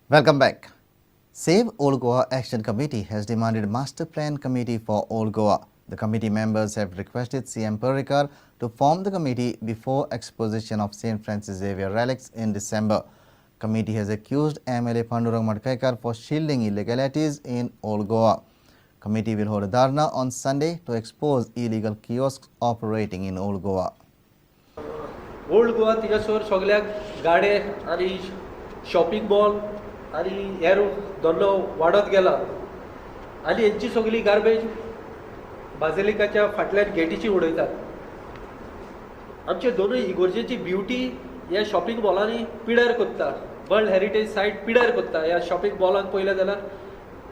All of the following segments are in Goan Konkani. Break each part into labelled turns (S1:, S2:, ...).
S1: Welcome back. Save Old Goa Action Committee has demanded master plan committee for Old Goa. The committee members have requested CM Parrikar to form the committee before exposition of St. Francis Xavier relics in December. Committee has accused MLA Pandurang Madkaikar for shielding illegalities in Old Goa. Committee will hold a dharna on Sunday to expose illegal kiosks operating in Old Goa.
S2: Old Goa थिंगासर सगल्याक गाडे आनी शॉपिंग मॉल आनी हेर धंदो वाडत गेला आनी हेंची सगळी गार्बेज बाजिलिकाच्या फाटल्यान गेटीची उडयतात. आमचे दोनूय इगोर्जेची ब्युटी ह्या शॉपिंग मॉलांनी पिड्यार कोत्ता. वर्ल्ड हेरिटेज सायट पिड्यार कोत्ता. ह्या शॉपिंग मॉलान पळयलें जाल्यार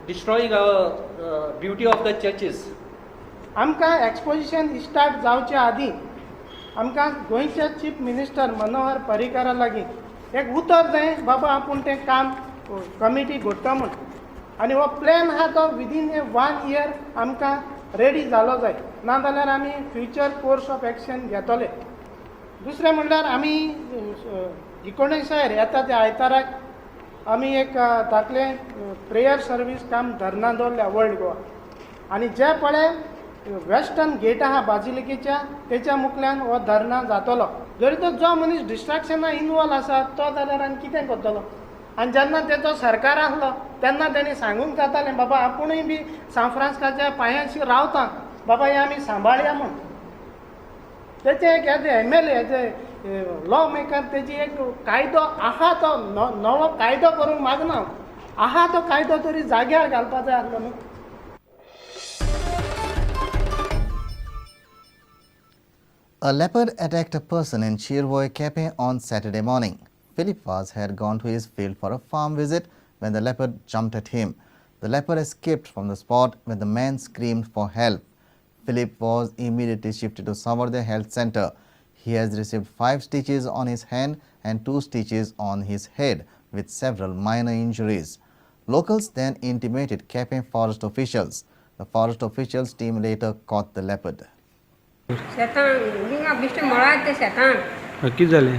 S2: destroying our beauty of the churches.
S3: आमकां एक्सपोजिशन स्टार्ट जावचे आदीं आमकां गोंयचे चीफ मिनिस्टर मनोहर पर्रीकारा लागीं एक उतर जाय, बाबा आपूण तें काम कमिटी घडटा म्हूण, आनी हो प्लॅन आहा तो विदीन ए 1 इयर आमकां रेडी जालो जाय, ना जाल्यार आमी फ्युचर कोर्स ऑफ एक्शन घेतले. दुसरें म्हणल्यार आमी एकोणिसार येता त्या आयताराक आमी एक धाकलें प्रेयर सर्वीस काम धरना दवरल्या वर्ल्ड गोवा, आनी जे पळय वेस्टर्न गेट आहा बाजिलिकेच्या तेच्या मुखल्यान हो धरना जातलो. जरी तो जो मनीस डिस्ट्रक्शना इनवॉल्व आसा तो जाल्यार आनी कितें करतलो? आनी जेन्ना तेचो सरकार आसलो तेन्ना तेणी सांगूंक जातालें, बाबा आपुणूय बी सांत फ्रांसिस्काच्या पांयांशी रावता, बाबा हें आमी सांबाळया म्हूण. तेचें एक as a MLA, as a law maker तेजी एक कायदो आहा तो नवो कायदो करूंक मागना, आहा तो कायदो तरी जाग्यार घालपा जाय आसलो न्हू.
S1: A leopard attacked a person in Shirvoy Quepem on Saturday morning. Philip Vaz had gone to his field for a farm visit when the leopard jumped at him. The leopard escaped from the spot when the man screamed for help. Philip was immediately shifted to Sawarde Health Center. He has received 5 stitches on his hand and 2 stitches on his head with several minor injuries. Locals then intimated Quepem forest officials. The forest officials team later caught the leopard.
S4: शेतां हिंगा बिश्टे मळा ते शेतां.
S5: कितें जालें?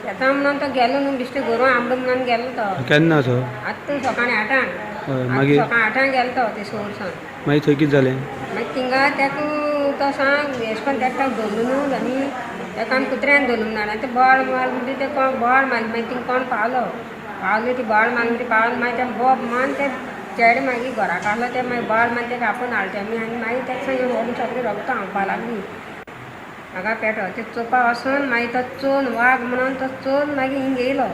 S4: शेतां म्हणून तो गेलो न्हू, बिश्टे गोरवां आंबलो म्हणून गेलो तो.
S5: केन्ना असो?
S4: आत्तां सकाळीं 8.
S5: मागीर
S4: सकाळीं 8 गेलो तो ते सोरसान.
S5: मागीर थंय कितें जालें?
S4: मागीर थिंगा ताका तो सांग एशें करून ताका धरलो न्हू, आनी ताका आमी कुत्र्यान धरलो म्हणून ते बोवाळ मारलो म्हणटी ते कोण बोवाळ मारली. मागीर थिंगा कोण पावलो, पावले ती बोवाळ मारली म्हणटी पावलो. मागीर ते बोब मारून ते चेडे मागीर घराक आसलो, ते मागीर बोवाळ मारून ताका आपोवन हाडले आमी. आनी मागीर ताका सांग होम सगळें रगत हांवपा लागली म्हाका पेटो. ते चोवपा वचून मागीर तो चोवन वाग म्हणून तो चोवन मागीर हिंग येयलो.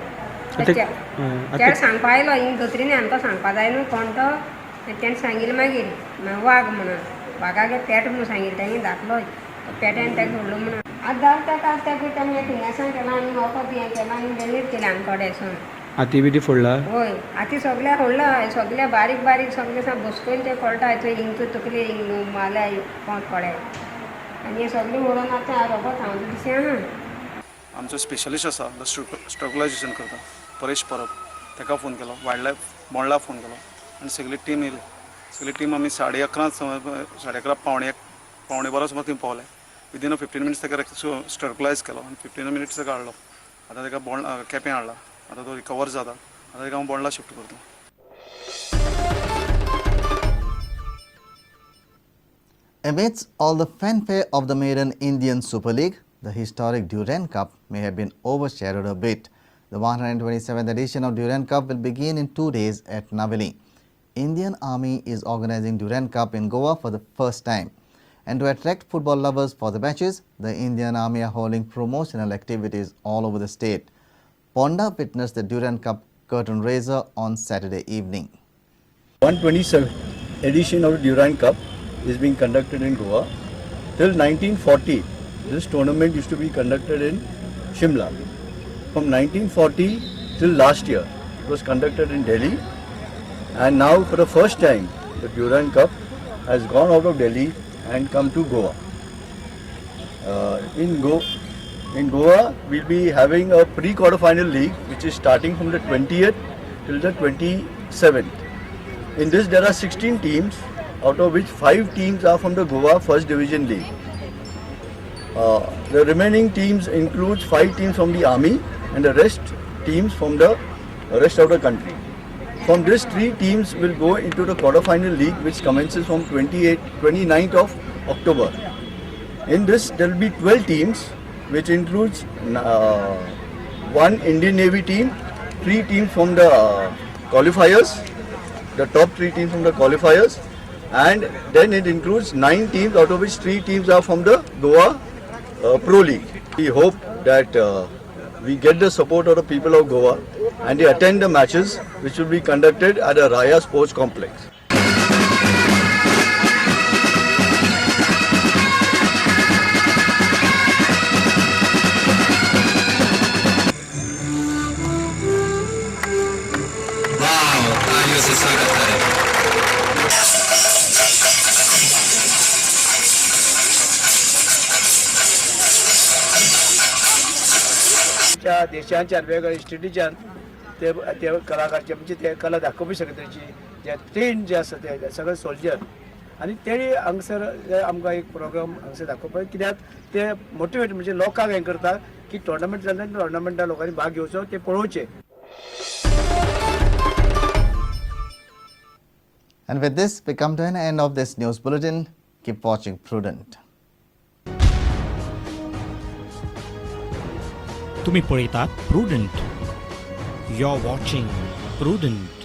S4: चेडो सांगपा आयलो हिंग दोतरीनी, आमकां सांगपा जाय न्हू कोण तो, तेणें सांगिल्लें मागीर वाग म्हणून. वागाक पेट म्हणून सांगिल्लें तेणी, धाकलो तो पेट्यान ताका सोडलो म्हणून. आतां जालें ताका, ताका तेणें थिंगासान केलां आनी वखद हें केलां आनी बेनीर केलें आमचे कडेन.
S5: हाती बी फोडला?
S4: हय, हाती सगळ्या फोडला, सगळ्या बारीक बारीक सगळें बसकोन ते कळटा. थंय हिंग तकली हिंग माल्या कोण कळे आनी हें सगळें उडोवन आतां रोगत हांव दिसें आहा.
S6: आमचो स्पेशलिस्ट आसा जो स्ट्रगलायजेशन करता, परेश परब, ताका फोन केलो. वायल्ड लायफ बोंडला फोन केलो आनी सगळी टीम येयली. सगळी टीम आमी 11:30 11:30 11:45 सुमार थंय पावले. विदीन अ 15 मिनट्स ताका स्टर्कलायज केलो आनी 15 मिनट्स ताका हाडलो. आतां ताका बोंडला केपें हाडला. आतां तो रिकवर जाता. आतां ताका हांव बोंडला शिफ्ट करता.
S1: Amidst all the fanfare of the maiden Indian Super League, the historic Durand Cup may have been overshadowed a bit. The 127th edition of Durand Cup will begin in 2 days at Navelim. Indian Army is organizing Durand Cup in Goa for the first time. And to attract football lovers for the matches, the Indian Army are holding promotional activities all over the state. Ponda witnessed the Durand Cup curtain raiser on Saturday evening.
S7: 127th edition of Durand Cup is being conducted in Goa. Till 1940, this tournament used to be conducted in Shimla. From 1940 till last year, it was conducted in Delhi. And now for the first time, the Durand Cup has gone out of Delhi and come to Goa. In Goa, we'll be having a pre-quarterfinal league, which is starting from the 20th till the 27th. In this, there are 16 teams, out of which 5 teams are from the Goa First Division League. The remaining teams includes 5 teams from the Army and the rest teams from the rest of the country. From this, 3 teams will go into the quarterfinal league, which commences from 29th of October. In this, there will be 12 teams, which includes 1 Indian Navy team, 3 teams from the qualifiers, the top 3 teams from the qualifiers, and then it includes 9 teams, out of which 3 teams are from the Goa Pro League. We hope that we get the support of the people of Goa and they attend the matches which will be conducted at the Raya Sports Complex.
S8: देशांच्यान वेगवेगळ्या स्टेटीच्यान ते ते कलाकारचे म्हणजे ते कला दाखोवपी शकता तेची जे ट्रेन जे आसा ते सगळे सोल्जर आनी तेणी हांगसर आमकां एक प्रोग्राम हांगसर दाखोवपाक कित्याक ते मोटिवेट म्हणजे लोकांक हें करता की टोर्नामेंट जाल्यार टोर्नामेंटान लोकांनी भाग घेवचो ते पळोवचे.
S1: And with this, we come to an end of this news bulletin. Keep watching Prudent.
S9: तुम्ही पळयतात Prudent. You are watching Prudent.